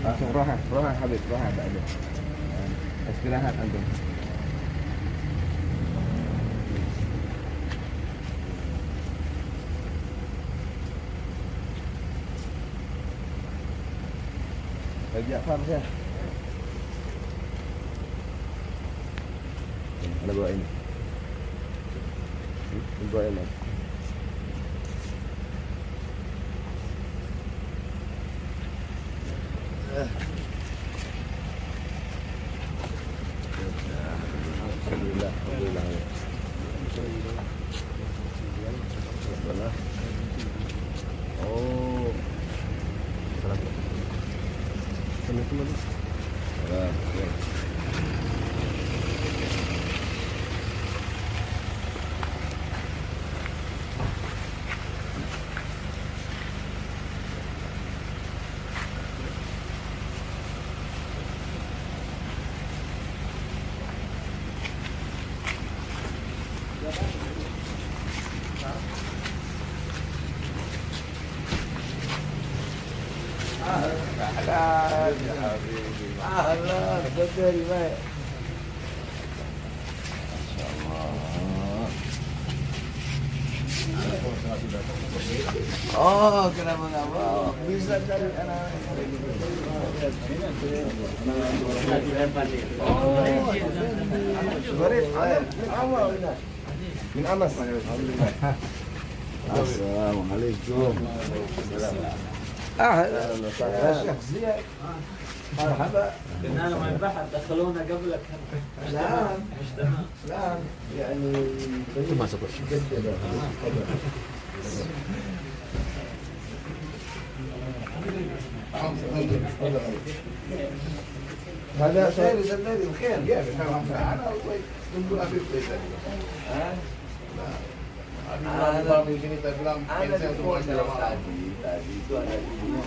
Langsung roha, roha Habib, roha ada. Istirahat antum. Habib Ja'far saya. Ada bawa ini. Bawa ini. Alhamdulillah, alhamdulillah. Alhamdulillah. Oh. Salam. Assalamualaikum. Salam. Ya. أهلا يا حبيبي، أهلا، تفضل. ما شاء الله. Oh, kenapa nggak bawa? Bisa cari anak. Oh, غريب من أول من أمس. السلام عليكم. أهلا وسهلا شيخ زياد، مرحبا. قلنا لهم البحر دخلونا قبلك. نعم. مش تمام. نعم، يعني Itu masuk. تفضل. تفضل. هذا خير سندري بخير. انا tunggu Habib dari tadi. ها؟ Habib bilang di sini, saya bilang Ada cancel di semua pondok malam. tadi, tadi itu ada ibunya.